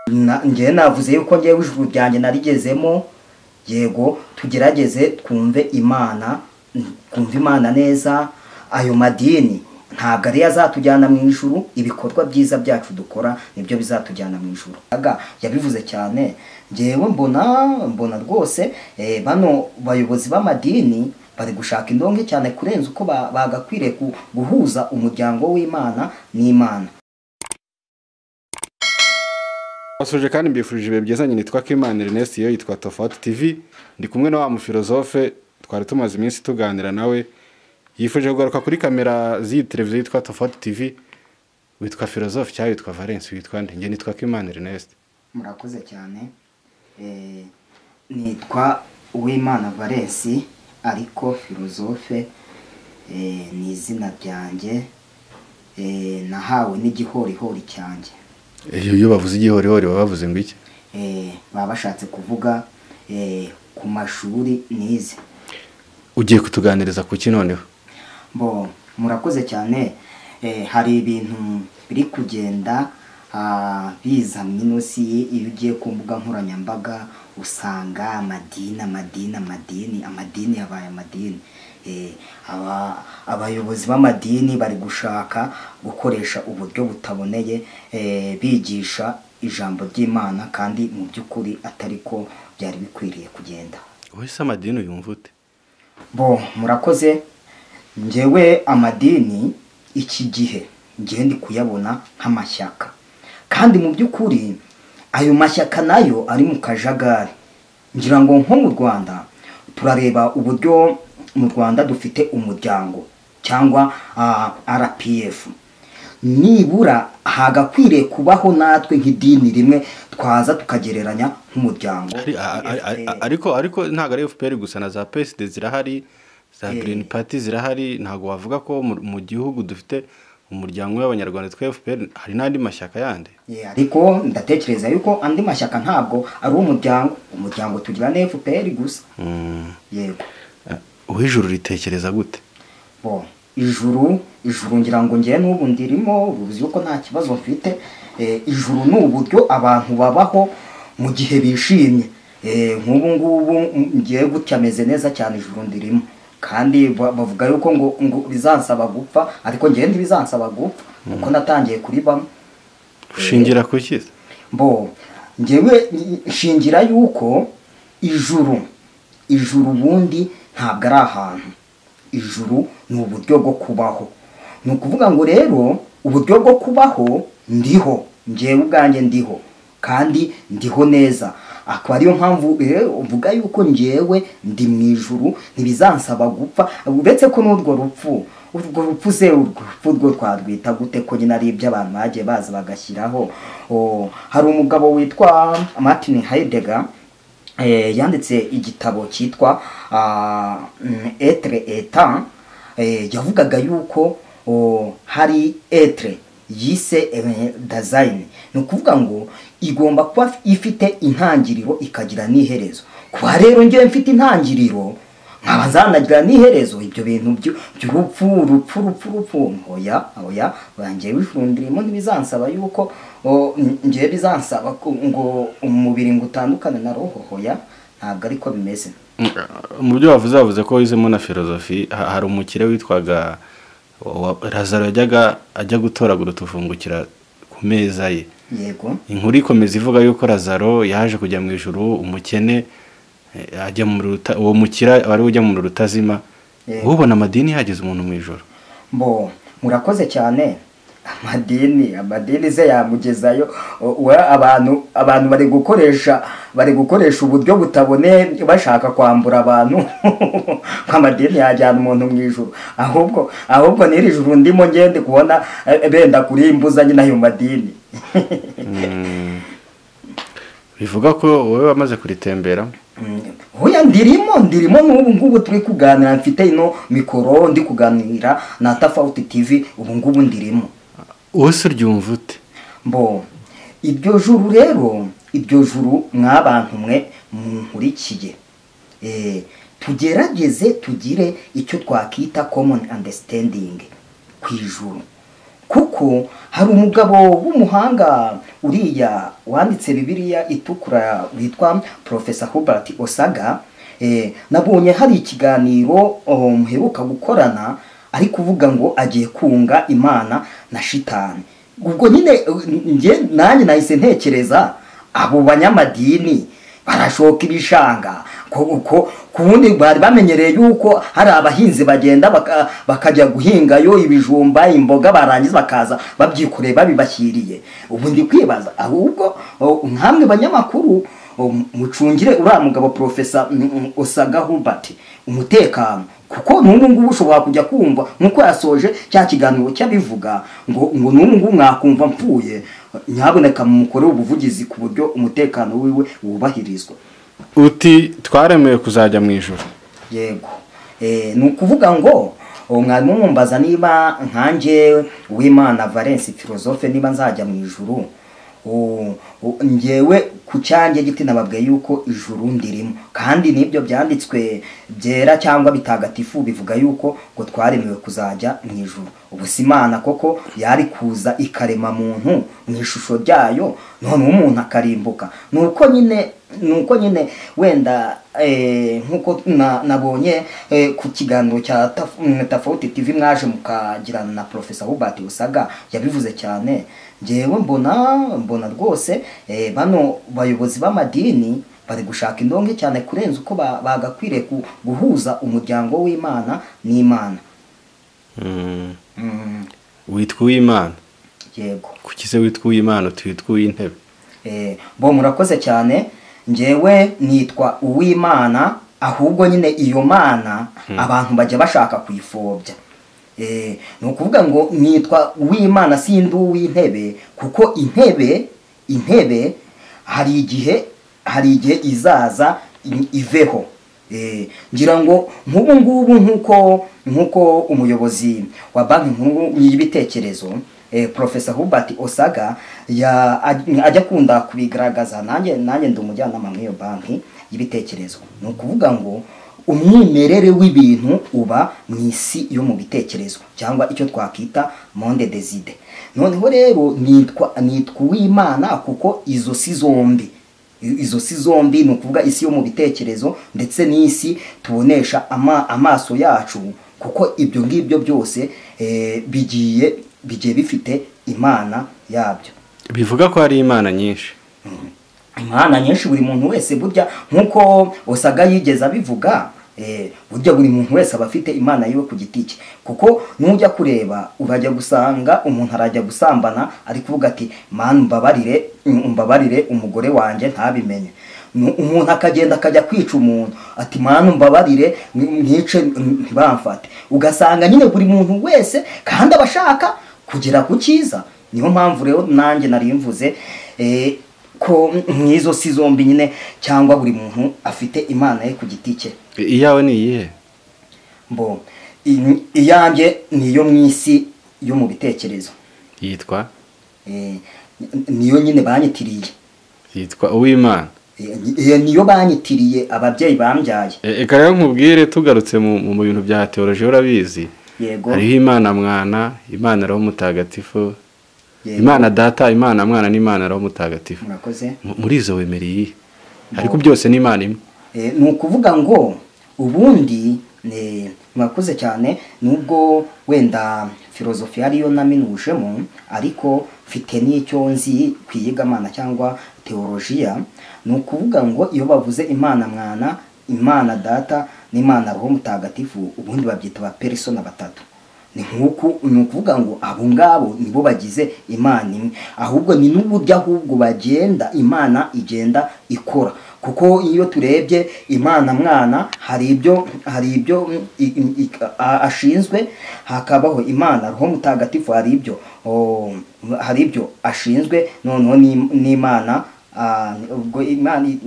Njye navuze yuko ngewe ijuru ryanjye narigezemo. Yego, tugerageze twumve Imana, twumve Imana neza. Ayo madini ntabwo ari azatujyana mu ijuru, ibikorwa byiza byacu dukora nibyo bizatujyana mu ijuru. Aga yabivuze cyane. Ngewe mbona rwose bano bayobozi b'amadini bari gushaka indonke cyane kurenza uko bagakwiriye guhuza umuryango w'Imana n'Imana. Basuje kandi mbifurije ibihe byiza. Nyine nitwa Kimana Ernest, iyo yitwa Tofauti TV. Ndi kumwe na wa mufilozofe twari tumaze iminsi tuganira nawe, yifuje kugaruka kuri kamera z'iyi televiziyo yitwa Tofauti TV. Witwa filozofe cyangwa witwa Valence, witwa nde? Njye nitwa Kimana Ernest. Murakoze cyane. Nitwa Uwimana Valence, ariko filozofe ni izina ryanjye nahawe n'igihorihori cyanjye. Iyo bavuze igihorihori baba bavuze ngo iki? Baba bashatse kuvuga ku mashuri nize. Ugiye kutuganiriza kuki noneho? Bo, murakoze cyane. Hari ibintu biri kugenda biza minosi. Iyo ugiye ku mbuga nkoranyambaga usanga amadini amadini amadini amadini yabaye amadini. Abayobozi b'amadini bari gushaka gukoresha uburyo butaboneye bigisha ijambo ry'Imana, kandi mu by'ukuri atari ko byari bikwiriye kugenda. Wowe se amadini uyumva ute? Bo, murakoze. Njyewe amadini iki gihe ngiye ndi kuyabona nk'amashyaka, kandi mu by'ukuri ayo mashyaka nayo ari mu kajagari. Ngira ngo nko mu Rwanda turareba uburyo mu Rwanda dufite umuryango cyangwa RPF. Nibura hagakwiriye kubaho natwe nk'idini rimwe twaza tukagereranya nk'umuryango. Ariko ntabwo ari FPR gusa, na za PSD zirahari, za Green Party zirahari. Ntabwo wavuga ko mu gihugu dufite umuryango w'Abanyarwanda twa FPR, hari n'andi mashyaka yandi. Ariko ndatekereza yuko andi mashyaka ntabwo ari umuryango. Umuryango tugira na FPR gusa. Yego. Uw'ijuru ritekereza gute? Bo, ijuru ngira ngo ngiye n'ubu ndirimo, uruzi yuko nta kibazo mfite. Ijuru ni uburyo abantu babaho mu gihe bishimye. Nk'ubu ngubu ngiye gutya meze neza cyane, ijuru ndirimo. Kandi bavuga yuko ngo bizansaba gupfa, ariko ngiye ntibizansaba gupfa kuko natangiye kuribamo. Ushingira kuki? Bo, ngewe nshingira yuko ijuru ubundi ntabwo ari ahantu. Ijuru ni uburyo bwo kubaho. Ni ukuvuga ngo rero uburyo bwo kubaho ndiho, ngewe ubwanjye ndiho, kandi ndiho neza. Akaba ariyo mpamvu uvuga yuko ngewe ndi mu ijuru, ntibizansaba gupfa. Uretse ko n'urwo rupfu, urwo rupfu se urwo rupfu rwo twarwita gute ko nyine ari iby'abantu bagiye baza bagashyiraho. Hari umugabo witwa Martin Heidegger, yanditse igitabo cyitwa Être et Temps. Yavugaga yuko hari être yise design. Ni ukuvuga ngo igomba kuba ifite intangiriro ikagira n'iherezo. Kuba rero ngewe mfite intangiriro nkaba nzanagira n'iherezo, ibyo bintu by'urupfu rupfu rupfu rupfu, oya oya, ngewe ijuru ndirimo, ntibizansaba yuko ngewe bizansaba ngo umubiri ngo utandukane na roho. Oya, ntabwo ariko bimeze. Mu byo wavuze ko wizemo na filozofi. Hari umukire witwaga Lazaro yajyaga ajya gutoragura utuvungukira ku meza ye. Yego. Inkuru ikomeza ivuga yuko Lazaro yaje kujya mu ijuru, umukene ajya mu uwo mukira wari ujya mu rutazima. Ubona amadini yageze umuntu mu ijuru? Bo, murakoze cyane. Amadini se yamugezayo? Abantu bari gukoresha uburyo butaboneye bashaka kwambura abantu. Amadini yajyana umuntu mu ijuru? Ahubwo n'iri juru ndimo ngende kubona benda kurimbuza nyine ayo madini. Bivuga ko wowe wamaze kuritembera? Hoya, ndirimo n'ubu ngubu turi kuganira, mfite ino mikoro ndi kuganira na Tofauti TV, ubu ngubu ndirimo. Wowe se uryumva ute? Mbo, iryo juru rero, iryo juru mwabantu mwe munkurikiye, tugerageze tugire icyo twakita common understanding ku ijuru. Kuko hari umugabo w'umuhanga uriya wanditse Bibiliya itukura witwa Professor Hubert Osaga, nabonye hari ikiganiro muheruka gukorana ari kuvuga ngo agiye kunga Imana na shitani. Ubwo nyine nge nanjye nahise ntekereza abo banyamadini barashoka ibishanga ko kubundi bari bamenyereye yuko hari abahinzi bagenda bakajya guhingayo ibijumba, imboga, barangiza bakaza babyikoreye babibashyiriye. Ubu ndi kwibaza ahubwo nkamwe banyamakuru mucungire uriya mugabo Professor Osaga Hubert umutekano, kuko n'ubu ngubu ushobora kujya kumva nkuko yasoje cya kiganiro cyabivuga ngo n'ubu ngubu mwakumva mpfuye, nyaboneka mukore ubuvugizi ku buryo umutekano wiwe wubahirizwa. Uti twaremewe kuzajya mu ijuru. Yego. Ni ukuvuga ngo mwarimu mumbaza niba nkanjye Uwimana Valence philosophe niba nzajya mu ijuru, ngewe ku cyanjye giti nababwiye yuko ijuru ndirimo, kandi nibyo byanditswe byera cyangwa bitagatifu bivuga yuko ngo twaremewe kuzajya mu ijuru. Ubu si Imana koko yari kuza ikarema muntu mu ishusho ryayo none umuntu akarimbuka. Nuko nyine wenda nkuko nabonye ku kiganiro cya Tofauti TV mwaje mukagirana na Professor Hubert Osaga yabivuze cyane. Ngewe mbona rwose bano bayobozi b'amadini bari gushaka indonke cyane kurenza uko bagakwiriye guhuza umuryango w'Imana n'Imana. Witwa Uwimana? Yego. Kuki se witwa Uwimana utitwa Uwintebe? Bo murakoze cyane. Ngewe nitwa Uwimana, ahubwo nyine iyo mana abantu bajya bashaka kuyifobya. Ni ukuvuga ngo nitwa Uwimana sindi uw'intebe, kuko intebe hari igihe izaza iveho. Ngira ngo nk'ubu ngubu nkuko umuyobozi wa banki nkuru y'ibitekerezo Professor Hubert Osaga ajya kunda kubigaragaza, nanjye ndi umujyanama muri iyo banki y'ibitekerezo. Ni ukuvuga ngo umwimerere w'ibintu uba mu isi yo mu bitekerezo cyangwa icyo twakita monde des idées. Noneho rero nitwa Uwimana kuko izo si zombi, ni ukuvuga isi yo mu bitekerezo ndetse n'isi tubonesha amaso yacu, kuko ibyo ngibyo byose bigiye bifite Imana yabyo. Bivuga ko hari Imana nyinshi. Imana nyinshi buri muntu wese burya nkuko Osaga yigeze abivuga, burya buri muntu wese aba afite Imana yiwe ku giti cye, kuko nujya kureba urajya gusanga umuntu arajya gusambana ari kuvuga ati Mana umbabarire umugore wanjye ntabimenye. Umuntu akagenda akajya kwica umuntu ati Mana umbabarire mwice ntibamfate. Ugasanga nyine buri muntu wese kandi abashaka kugera ku cyiza. Niyo mpamvu rero nanjye nari mvuze ko mwizo si zombi nyine, cyangwa buri muntu afite Imana ye ku giti cye. Iyawe ni iyihe? Mbo iyanjye niyo mu isi yo mu bitekerezo. Yitwa? Niyo nyine banyitiriye. Yitwa Uwimana. Niyo banyitiriye ababyeyi bambyaye. Eka rero nkubwire, tugarutse mu bintu bya theology urabizi. Yego. Hariho Imana Mwana, Imana Roho Mutagatifu, Imana Data, Imana Mwana n'Imana Roho Mutagatifu. Murakoze. Muri izo wemereye ariko byose ni Imana imwe. Ni ukuvuga ngo ubundi murakoze cyane, nubwo wenda filozofi ariyo naminushemo, ariko mfite n'icyo nzi kwiyigamana cyangwa teologiya. Ni ukuvuga ngo iyo bavuze Imana Mwana, Imana Data n'Imana Roho Mutagatifu, ubundi babyita ba persona batatu. Ni ukuvuga ngo abo ngabo nibo bagize Imana imwe, ahubwo ni n'uburyo ahubwo bagenda Imana igenda ikora. Kuko iyo turebye Imana Mwana hari ibyo ashinzwe, hakabaho Imana Roho Mutagatifu hari ibyo ashinzwe, noneho n'Imana ubwo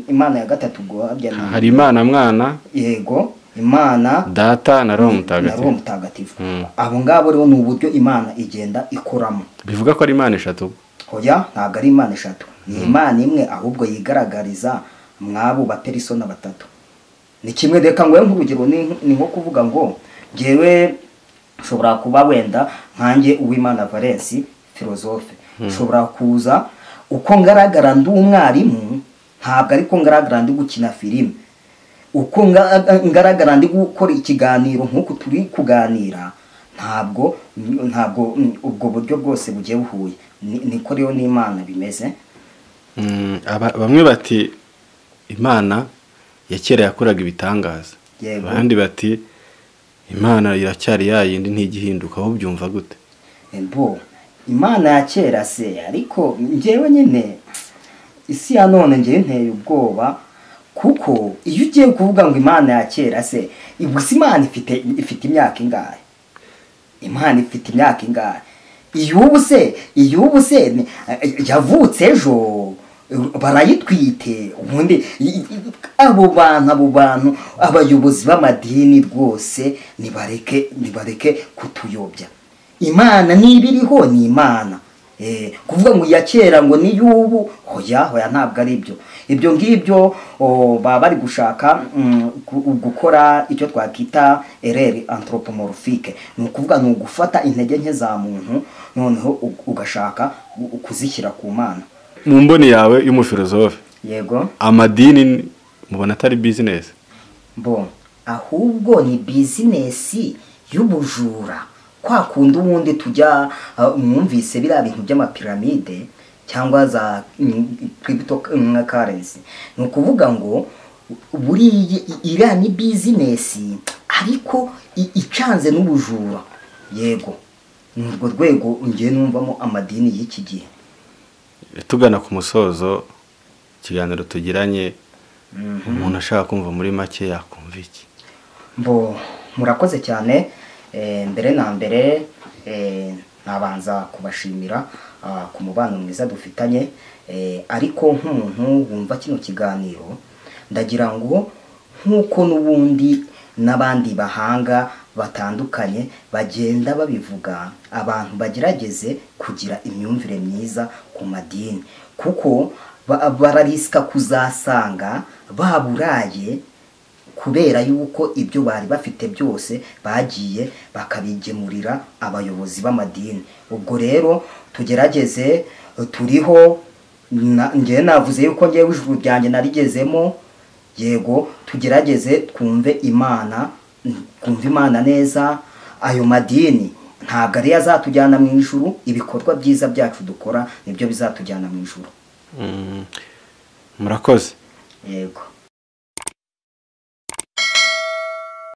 Imana ya gatatu ubwo hari Imana Mwana, yego, Imana Data na Roho Mutagatifu. Abo ngabo rero ni uburyo Imana igenda ikoramo. Bivuga ko ari Imana eshatu? Oya, ntabwo ari Imana eshatu, ni Imana imwe ahubwo yigaragariza mwabo ba persona batatu. Ni kimwe, reka ngo nk'urugero ni nko kuvuga ngo ngewe nshobora kuba wenda nkanjye Uwimana Valence philosophe, nshobora kuza Uko ngaragara ndi umwarimu ntabwo ariko ngaragara ndi gukina filime. Uko ngaragara ndi gukora ikiganiro nk'uko turi kuganira, ntabwo ubwo buryo bwose bugiye buhuye. Niko rero n'Imana bimeze. Bamwe bati Imana ya kera yakoraga ibitangaza, abandi bati Imana iracyari yayindi ntigihinduka. Aho byumva gute? Bo Imana ya kera se, ariko njyewe nyine isi ya none njyewe nteye ubwoba, kuko iyo ugiye kuvuga ngo Imana ya kera se, gusa Imana ifite imyaka ingahe? Imana ifite imyaka ingahe? Iy'ubu se yavutse ejo barayitwite. Ubundi abo bantu abayobozi b'amadini rwose nibareke kutuyobya. Imana niba iriho ni Imana. Kuvuga ngo ya kera ngo ni y'ubu, hoya ntabwo ari byo. Ibyo ngibyo baba bari gushaka gukora icyo twakita erreur anthropomorphique. Ni ukuvuga ni ugufata intege nke za muntu noneho ugashaka kuzishyira ku Mana. Mu mboni yawe y'umufilozofe, yego, amadini mubona atari business? Bo ahubwo ni business y'ubujura. Kwa kundi ubundi tujya mwumvise biriya bintu by'amapiramide cyangwa za crypto currency, ni ukuvuga ngo buriya iriya ni business ariko icanze n'ubujura. Yego, ni urwo rwego ngiye numvamo amadini y'iki gihe. Tugana ku musozo ikiganiro tugiranye, umuntu ashaka kumva muri make yakumva iki? Bo murakoze cyane. Mbere na mbere nabanza kubashimira ku mubano mwiza dufitanye, ariko nk'umuntu wumva kino kiganiro ndagira ngo nk'uko n'ubundi n'abandi bahanga batandukanye bagenda babivuga, abantu bagerageze kugira imyumvire myiza ku madini, kuko bararisika kuzasanga baburaye kubera yuko ibyo bari bafite byose bagiye bakabigemurira abayobozi b'amadini. Ubwo rero tugerageze, turiho, ngewe navuze yuko ngewe ijuru ryanjye narigezemo. Yego, tugerageze twumve Imana, twumve Imana neza. Ayo madini ntabwo ari azatujyana mu ijuru, ibikorwa byiza byacu dukora nibyo bizatujyana mu ijuru. Murakoze. Yego.